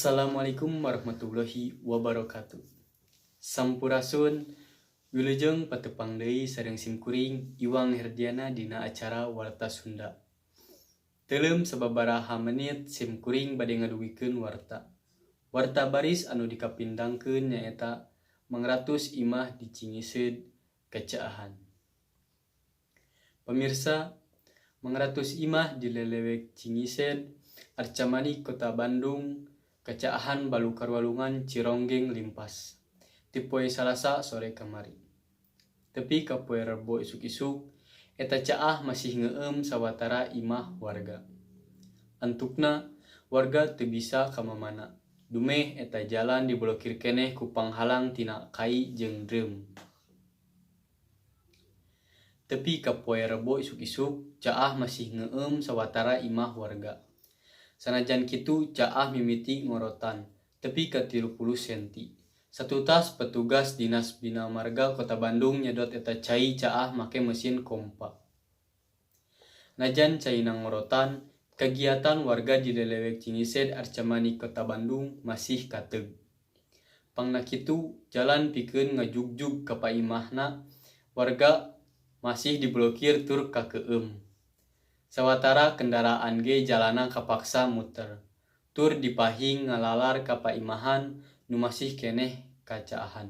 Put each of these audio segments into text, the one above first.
Assalamualaikum warahmatullahi wabarakatuh. Sampurasun, wilujeng patepang deui sareng simkuring Iwang Herdiana dina acara Warta Sunda. Teuleum sababaraha menit simkuring bade ngadugikeun warta. Warta baris anu dikapindangkeun nyaeta mangratus imah di Cingised kacaahan. Pamirsa, mangratus imah di lelewek Cingised, Arcamanik, Kota Bandung kacaahan balukar walungan Cironggeng limpas ti poe Salasa sore kamari. Tepi ka poe Rebo isuk-isuk, eta caah masih ngeueum sawatara imah warga. Antukna warga teu bisa ka mamana, dumeh eta jalan diblokir keneh ku panghalang tina kai jeung drum. Tepi ka poe Rebo isuk-isuk, caah masih ngeueum sawatara imah warga. Sanajan kitu, caah mimiti ngorotan tepi ka 30 senti. Satutas petugas Dinas Bina Marga Kota Bandung nyedot eta cai caah make mesin kompa. Najan caina ngorotan, kagiatan warga di lelewek Cingised, Arcamanik, Kota Bandung masih kateug. Pangna kitu, jalan pikeun ngajugjug ka paimahna warga masih diblokir tur kakeueum. Sawatara kendaraan ge jalanna kapaksa muter, tur dipahing ngalalar ka paimahan nu masih keneh kacaahan.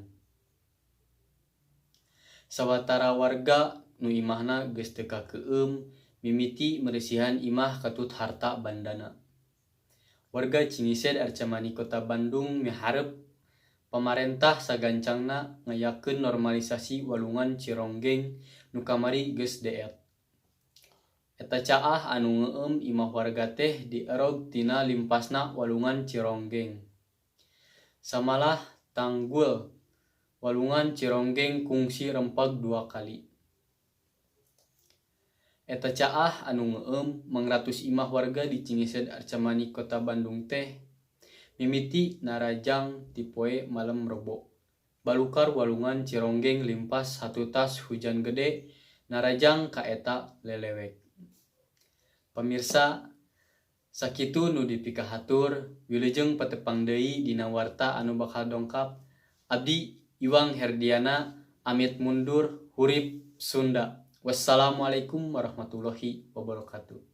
Sawatara warga nu imahna geus teu kakeueum mimiti meresihan imah katut harta bandana. Warga Cingised, Arcamanik, Kota Bandung miharep pamarentah sagancangna ngayakeun normalisasi walungan Cironggeng nu kamari geus deet. Eta caah anu ngeueum imah warga teh dierog tina limpasna walungan Cironggeng. Samalah tanggul walungan Cironggeng kungsi rempeg dua kali. Eta caah anu ngeueum mangratus imah warga di Cingised, Arcamanik, Kota Bandung teh mimiti narajang ti poe malem Rebo. Balukar walungan Cironggeng limpas satutas hujan gede narajang ka eta lelewek. Pamirsa, sakitu nu dipikahatur, wilujeng patepang deui dina warta anu bakal dongkap. Abdi Iwang Herdiana amit mundur, hurip Sunda. Wassalamualaikum warahmatullahi wabarakatuh.